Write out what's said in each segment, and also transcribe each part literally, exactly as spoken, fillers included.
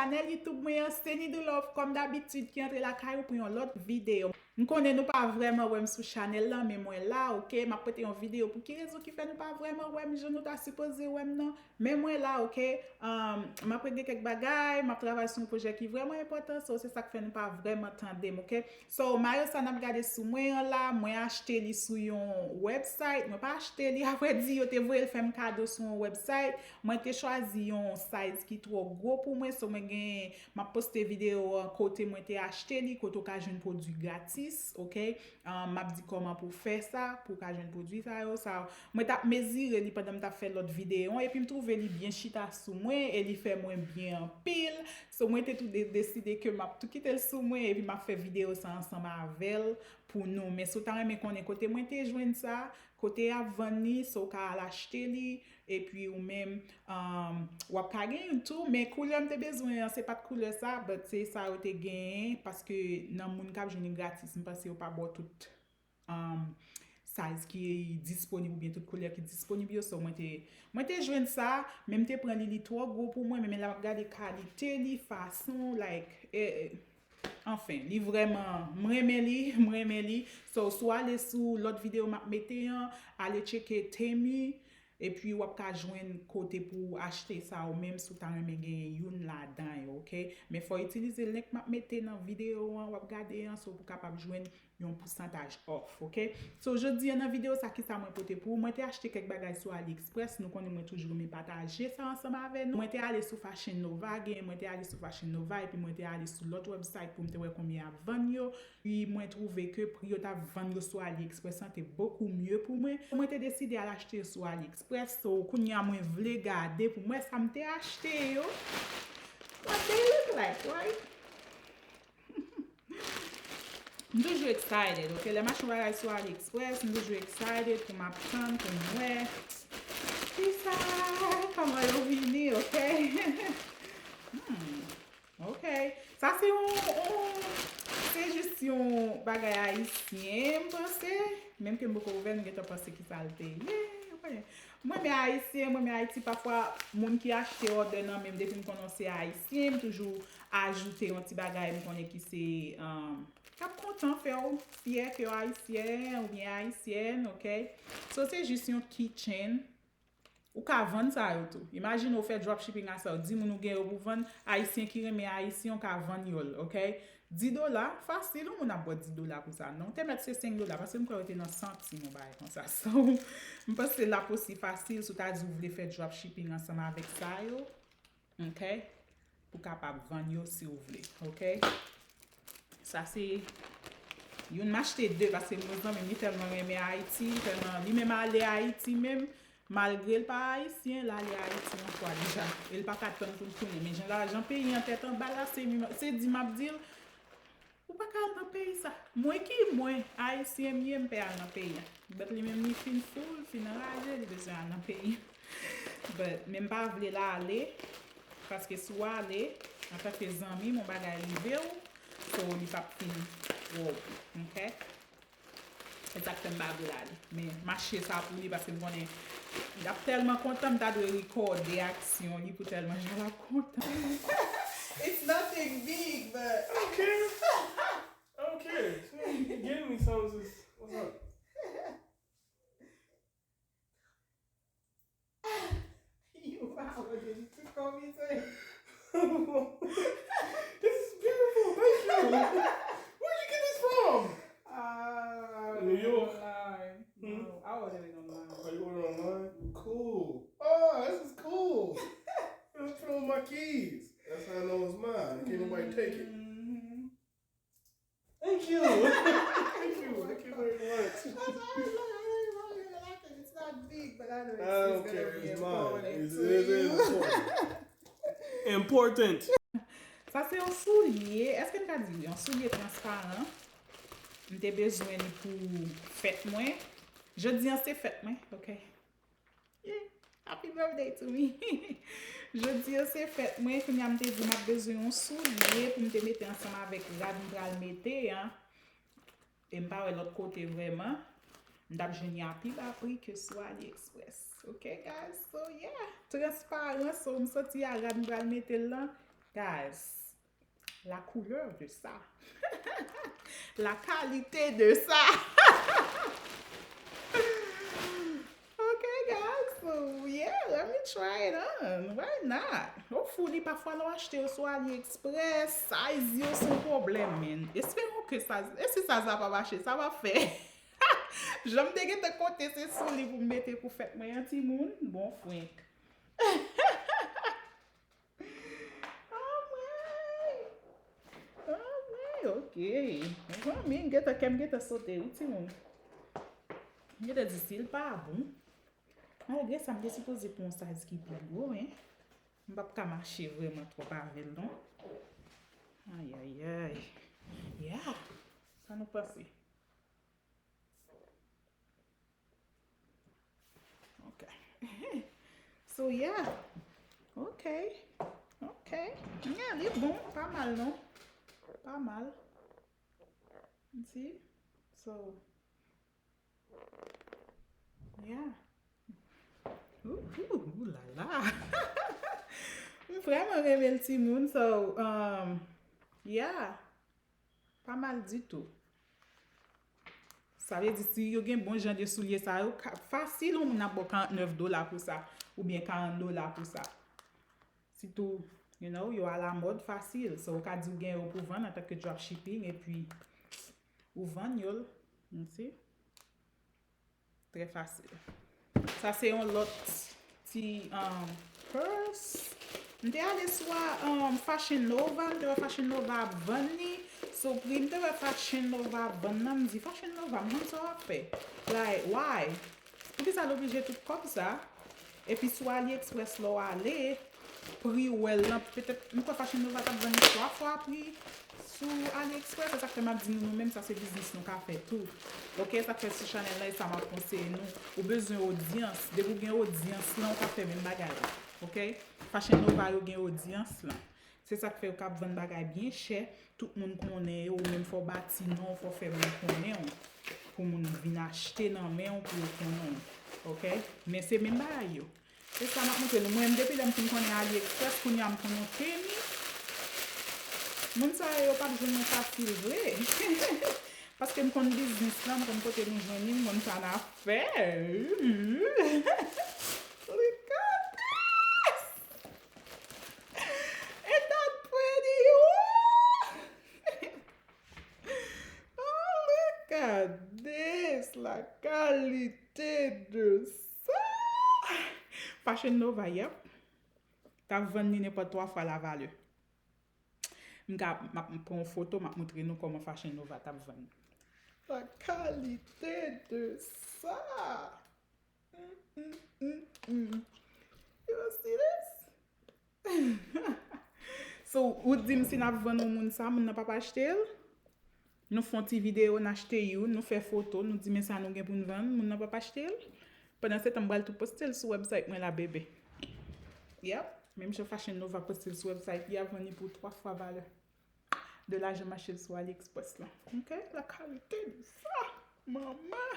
Chanèl YouTube mwen an, se Nidou Love, kòm dabitid, ki antre lakay ou pou yon lòt videyo. M konnen nou pa vrèman wè m sou chanèl lan, men mwen la, oke? M ap pote yon videyo pou ki rezon ki fè nou pa vrèman wè m jan nou ta sipoze wè m nan. Men mwen la, oke? Um, m ap regle kèk bagay, m ap travay sou yon pwojè ki vrèman enpòtan, so se sa k fè nou pa vrèman tande m, oke? So, mayo sa n ap gade sou mwen an la, mwen achte li sou yon website. Mwen pa achte li, avrèdi, yo te voye l fè m kado sou yon website. Mwen te chwazi yon size ki twò gwo pou mwen, so mwen gen, m ap poste videyo an kote mwen te achte li, kote w ka jwenn pwodui gratis, oke? Um, m ap di kòman pou w fè sa, pou w ka jwenn pwodui sa yo, sa Mwen t ap mezire li pandan m t ap fè lòt videyo an, epi m twouve li byen chita sou mwen, e li fè mwen byen anpil. So, mwen te tou de-, deside ke m ap tou kite l sou mwen, epi m ap fè videyo sa ansanm avè l pou nou. Men si w ta renmen konnen kote mwen te jwenn sa, kote y ap vann li, so w ka al achte li, epi ou menm, um, w ap ka gen youn tou. Men koulè m te bezwen an, se pa t koulè sa, but se sa yo te genyen, paske nan moun k ap jwenn li gratis, m panse yo pa ba w tout um, size ki disponib oubyen tout koulè ki disponib yo. So, mwen te, mwen te jwenn sa, men m te pran li, li twò gwo pou mwen, men, men la m ap gade kalite li, fason, like, eh, eh, anfen, li vrèman, m renmen li, m renmen li. So, si w ale sou lòt videyo m ap mete an, ale tcheke Temu, epi w ap ka jwenn kote pou w achte sa ou menm si w ta renmen genyen youn ladan yo, oke? Men fò w itilize link m ap mete nan videyo an, w ap gade an, so pou w kapab jwenn yon pousantaj off, oke? So, jodi a nan videyo sa, kisa mwen pote pou ou? Mwen te achte kèk bagay sou AliExpress, nou konnen mwen toujou renmen pataje sa ansanm avè nou. Mwen te ale sou Fashion Nova, gen, mwen te ale sou Fashion Nova, epi mwen te ale sou lòt website pou m te wè konbyen y ap vann yo. Epi mwen twouve ke pri yo t ap vann yo sou AliExpress lan te bokou mye pou mwen. Mwen te deside al achte yo sou AliExpress, so kounye a mwen vle gade pou m wè sa m te achte yo. What they look like, right? M toujou excited, oke? Lè m achte yon bagay sou AliExpress, m toujou excited pou m ap tann, pou m wè kisa, kòman yo vini, oke? Hmm, oke. Sa se yon, yon, se jis yon bagay ayisyen, m panse. Menm ke m poko ouvè l, m gentan panse kisa l te ye, ou konnen. Mwen renmen ayisyen, mwen renmen Ayiti. Pafwa, moun ki achte òdè nan men m, depi m konnen se ayisyen, m toujou ajoute yon ti bagay m konnen ki se, um, k ap kontan fè w fyè ke w ayisyen oubyen ayisyèn, oke? So, se jis yon keychain. Ou ka vann sa yo tou. Imajine w fè dropshipping a sa yo. Di moun ou gen yo pou vann, ayisyen ki renmen ayisyen, ou ka vann yo l, oke? Dis dola, fasil, yon moun ap ba w dis dola pou sa. Non, te mèt se senk dola, paske m kwè yo te nan santim, yon bagay konsa. So, m panse l ap osi fasil si w ta di w vle fè dropshipping ansanm avèk sa yo. Oke? Pou kapab vann yo si w vle. Oke? Sa se youn, m achte de, paske m gen zanmi m, li tèlman renmen Ayiti, li tèlman, li menm ale Ayiti menm, malgre l pa ayisyen, l ale Ayiti yon fwa deja. E l pa ka tann pou l tounen. Men jan lajan peyi an tèt anba la, se li, se di m ap di l, ou pa ka al nan peyi sa. Mwen ki mwen, ayisyen m ye, m pè al nan peyi a. But li menm li fin fou, li fin anraje, li bezwen al nan peyi. But, men m pa vle l ale, paske si w ale, antanke zanmi m, yon bagay rive w, so li p ap fin wè w, oke? Se sa k fè m pa vle l ale. Men, m achte sa pou li, paske m konnen l ap tèlman kontan, m ta dwe rekòde aksyon li pou tèlman jan l ap kontan. It's nothing big, but I don't care. I don't care. So, you gave me some of this. What's up? You, I ordered it to come, you say. This is beautiful. Thank you. Where'd you get this from? Uh, New York. Online. Hmm? No, I ordered it online. Oh, you ordered online? Cool. Oh, this is cool. It's from my keys. That's how I know it's mine. Can't nobody take it. Mm-hmm. Thank you. Thank you. Thank you very much. That's why I was like, I really want you to like it. It's not big, but I know it's, I don't care. It's mine. It's, it is important. Important. Sa se yon soulye. Èske n ka di wi? Yon soulye transparan. M te bezwen li pou fèt mwen. Jodi an se fèt mwen, oke? Yeah, happy birthday to me. Jodi an se fèt mwen, kounye a m te di m ap bezwen yon soulye pou m te mete ansanm avèk rad m pral mete an. E m pa wè lòt kote vrèman. M t ap jwenn li a pi ba pri ke sou AliExpress. Ok, guys? So, yeah. Transparan, so m soti a rad m pral mete l lan. Guys, la couleur de ça. La qualité de ça. Okay, guys, so yeah, let me try it on. Why not? Hopefully, pafwa lè w achte yo sou AliExpress, size yo se yon pwoblèm, man. Esperons que sa, e si sa, sa pa mache, sa pa fè. Jan m te gentan konte se sou li pou m mete pou fèt mwen an, timoun. Bon, frenk. Anmwey! Anmwey, ok. Mezanmi, m gentan, kè m gentan sote, wi, timoun. M gentan di, si l pa bon, malgre sa, m te sipoze pran yon size ki pi gwo, en. M p ap ka mache vrèman twòp avè l, non. Ayayay. Ya! Sa nou panse? Ok. So, yeah. Ok. Ok. Yeah, li bon. Pa mal, non. Pa mal. Si? So, yeah. Ooh, ooh, ooh la la. M vrèman renmen l, timoun. So, um, yeah. Pa mal ditou. Sa vle di, si yo gen bon jan de soulye sa yo, ka, fasil, yon moun ap ba w karannèf dola pou sa, oubyen karant dola pou sa. Sitou, you know, yo alamòd fasil. So, ou ka di w gen yo pou vann antanke dropshipping, epi ou vann yo, you see? Trè fasil. Sa se yon lòt ti, um, purse. M te ale sou a, um, Fashion Nova, m te wè Fashion Nova ap vann li. So, pri m te wè Fashion Nova ap vann nan, m di, "Fashion Nova, m konn sa w ap fè." Like, why? Poukisa l oblije tout kòb sa? Epi sou AliExpress, lè w ale, pri w wè l lan, petèt, m kwè Fashion Nova t ap vann li twa fwa pri sou AliExpress. Se sa k fè m ap di nou, nou menm, sa se biznis nou ka fè tou. Ok, sa k fè sou chanèl la, e sa m ap konseye nou. Ou bezwen odyans. Depi w gen odyans lan, ou ka fè menm bagay la. Ok? Fashion Nova yo gen odyans lan. Se sa k fè yo ka ap vann bagay byen chè. Tout moun konnen yo, ou menm fò w bati non, fò w fè moun konnen w. Pou moun vin achte nan men w, pou yo konnen w. Ok? Men se menm bagay yo. Se sa m ap montre nou. Mwen menm, depi lè m fin konnen AliExpress, kounye a m konn yon teni. Moun sa yo, yo p ap jwenn mwen fasil vre. Paske m konn biznis lan, m konn kote nou jwenn li, m konn sa n ap fè. Look at this! Ain't that pretty? Ooh! Oh, look at this! La qualité de ça! Fashion Nova, yep. T ap vann li nenpòt twa fwa la valè. M ka, m ap pran yon foto, m ap montre nou kòman Fashion Nova t ap vann. La qualité de ça! Mm, mm, mm, mm. You see this? So, ou di m si n ap vann yon moun sa, moun nan p ap achte l? Nou fè yon ti videyo, n achte youn, nou fè foto, nou di men sa nou gen pou n vann, moun nan p ap achte l? Pandan se tan, m pral tou poste l sou website mwen la, bebe. Yep, menm jan Fashion Nova poste l sou website li, ap vann li pou twa fwa valè de lajan m achte l sou AliExpress lan. Ok? La qualité de ça! Manman!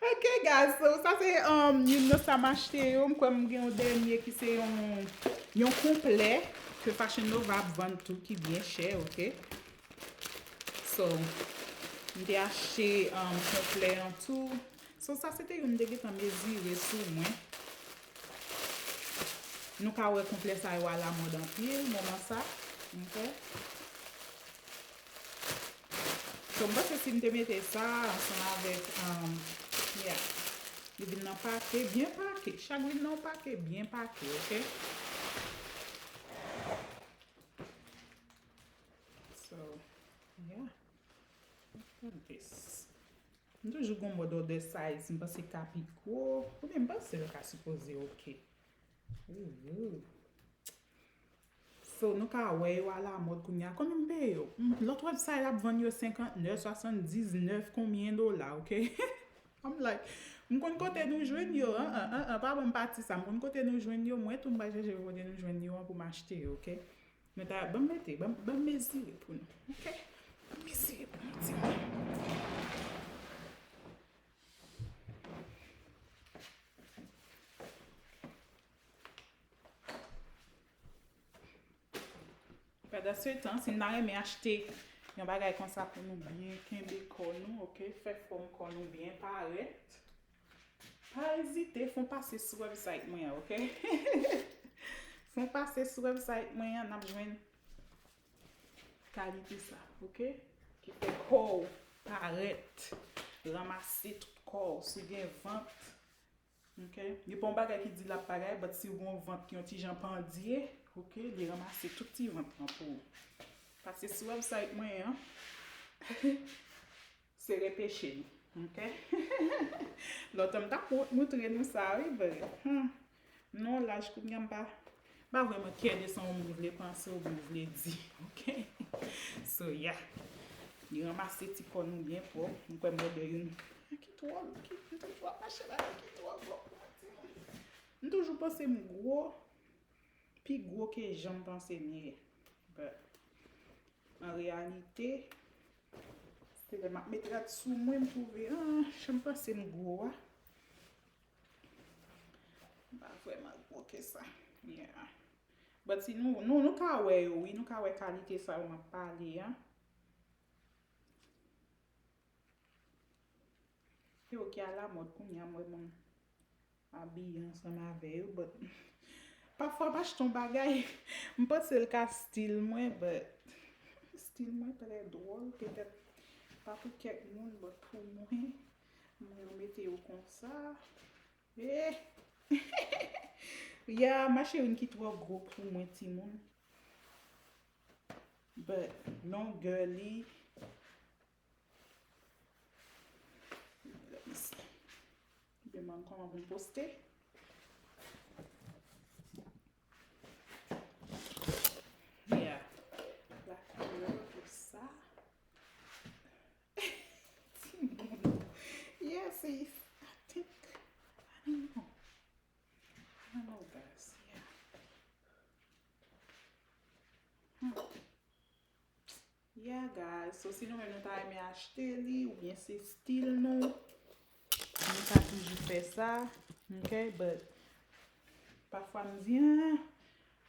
Ok, guys, so sa se, um, youn nan sa m achte yo. M kwè m gen yon dènye ki se yon, yon konplè ke Fashion Nova ap vann tou, ki byen chè, ok? So, m te achte, um, konplè an tou. So, sa se te youn m te gentan mezire sou mwen. Nou ka wè konplè sa yo alamòd anpil, moman sa. Ok? So, m panse si m te mete sa ansanm avèk, um, yeah, li vin nan pake, byen pake. Chak vin nan yon pake, byen pake, ok? So, yeah. Look at this. M toujou gon mòd order size, m panse ka pi gwo. Oubyen m panse l ka sipoze ok. Ooh, ooh. So, nou ka wè yo alamòd kounye a. Konbyen m peye yo? M, lòt website ap vann yo senkantnèf, swasanndiznèf, konbyen dola, ok? I'm like, m konn kote nou jwenn yo, an, an, an, an, pa ban m pati sa. M konn kote nou jwenn yo, mwen tou m pral chèche kote nou jwenn yo an pou m achte yo, ok? Mwen ta, ban m mete, ban m, ban m mezire pou nou, ok? Ban m mezire pou nou, timoun. Dans ce temps, si n ta renmen achte yon bagay konsa pou nou byen kenbe kò nou, ok, fè fòm kò nou byen parèt, pa ezite, fon pase sou website mwen an, ok? Fon pase sou website mwen an, n ap jwenn kalite sa, ok? Ki fè kò w parèt, ranmase tout kò w, si w gen vant, ok? Li pa yon bagay ki di l ap bagay, but si w gen yon vant ki yon ti jan pandye, ok, li ranmase tout ti vant lan pou ou. Pase sou website mwen an, se repeche nou, ok? Lontan m t ap wont moutre nou sa, wi, but, hmm, m nan yon laj kounye a, m pa, m pa vrèman care de sa yon moun vle panse oubyen vle di, ok? So, yeah. Li ranmase ti kò nou byen pwòp. M kwè m wè de youn ki twò, ki, m toujou ap mache la, ki twò gwo pou mwen, timoun. M toujou panse m gwo, pi gwo ke jan m panse m ye. But, an reyalite, se lè m ap mete rad sou mwen, m twouve, ah, jan m panse m gwo a. M pa vrèman gwo ke sa. Yeah. But si nou, nou, nou ka wè yo, wi, nou ka wè kalite sa yo m ap pale a. Yo ki alamòd kounye a, m wè moun abiye ansanm avè yo, but pafwa m achte yon bagay, m panse l ka stil mwen, but stil mwen trè dwòl, petèt pa pou kèk moun, but pou mwen, mwen yo mete yo konsa. Eh! Ya, m achte youn ki twò gwo pou mwen, timoun. But longè li, let me see. Demann kòman pou m poste. Yeah. La koulè pou sa. Timoun. Yeah, sis. I think, I don't know. I don't know, guys. Yeah. Hmm. Yeah, guys. So, si nou menm nou ta renmen achte li, oubyen se stil nou, nou ka toujou fè sa. Ok? But, pafwa m di, ah,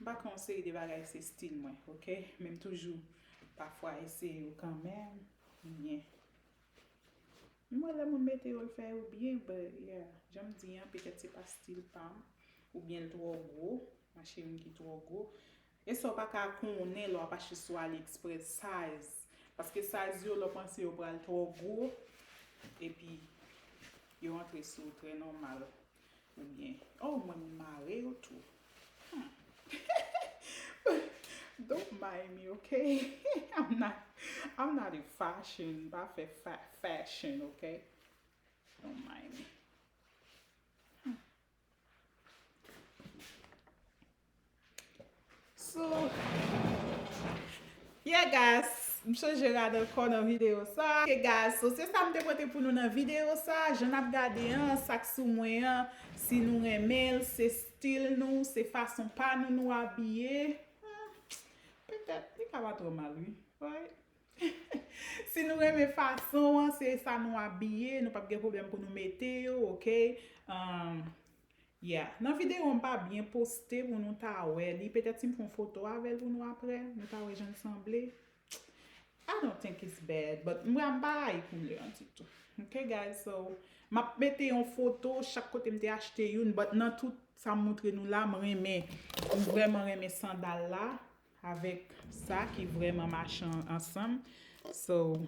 m pa ka yon seri de bagay se stil mwen. Ok? Men m toujou, pafwa, eseye yo kanmenm. Oubyen, m wè lè moun mete yo, l fè yo byen, but, yeah, jan m di an, petèt se pa stil pa m, oubyen l twò gwo, m achte youn ki twò gwo. E sa w pa ka konnen lè w ap achte sou AliExpress, size. Paske size yo, lè w panse yo pral twò gwo, epi yo antre sou ou trè nòmal. Oubyen, oh, mwen m mare yo tou. Hmm. Don't mind me, ok? I'm not, I'm not a fashion, m pa fè fa-, fashion, ok? Don't mind me. Hmm. So, yeah, guys, m chanje rad ankò nan videyo sa. Ok, guys, so se sa m te pote pou nou nan videyo sa. Jan n ap gade an, sa k sou mwen an, si nou renmen l, se stil nou, se fason pa nou nou abiye. Hmm, petèt, li ka pa twò mal, wi. Right? Si nou renmen fason an, se sa nou abiye, nou p ap gen pwoblèm pou nou mete yo, ok? Um, Yeah. Nan videyo m pa byen poste pou nou ta wè li. Petèt si m fè yon foto avè l pou nou aprè, nou ta wè jan l sanble. I don't think it's bad, but m pa rayi koulè an ditou. Ok, guys, so, m ap mete yon foto chak kote m te achte youn, but nan tout sa m montre nou la, m renmen, m vrèman renmen sandal la avèk sa ki vrèman mache an-, ansanm. So,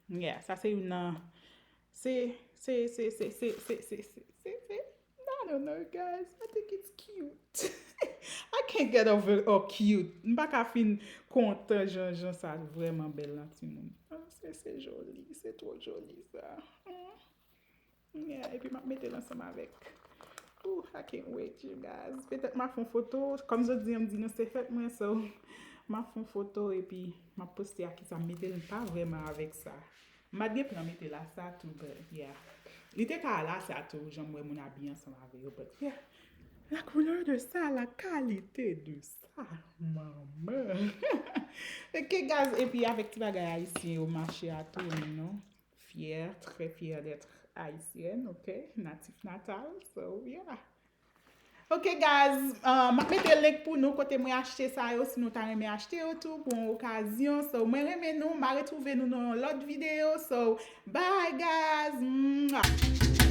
yeah, sa se youn nan, se, se, se, I don't know, guys. I think it's cute. I can't get over, oh, cute. M pa ka fin kontan jan, jan sa vrèman bèl nan timoun. Ah, se, se joli, se twò joli sa. Hmm. Yeah, epi m ap mete l ansanm avèk. Ooh, I can't wait, you guys. Petèt m a fè yon foto. Kòm zòt di, m di nou se fèt mwen, so m a fè yon foto epi m ap poste a kisa m mete l, m pa vrèman avèk sa. M pa t gen plan mete l a sa tou, but yeah. Li te ka al a sa tou, jan m wè moun abiye ansanm avè yo, but yeah. La couleur de ça, la qualité de ça, manman. Ok, guys, epi avèk ti bagay ayisyen yo mache a tou, you know. Fière, très fière d'être haïtienne, ok? Natif natal, so yeah. Ok guys, uh, m ap mete link pou nou kote mwen achte sa yo si nou ta renmen achte yo tou pou yon okazyon. So mwen renmen nou, m a retwouve nou nan yon lòt videyo. So bye guys. Mwah.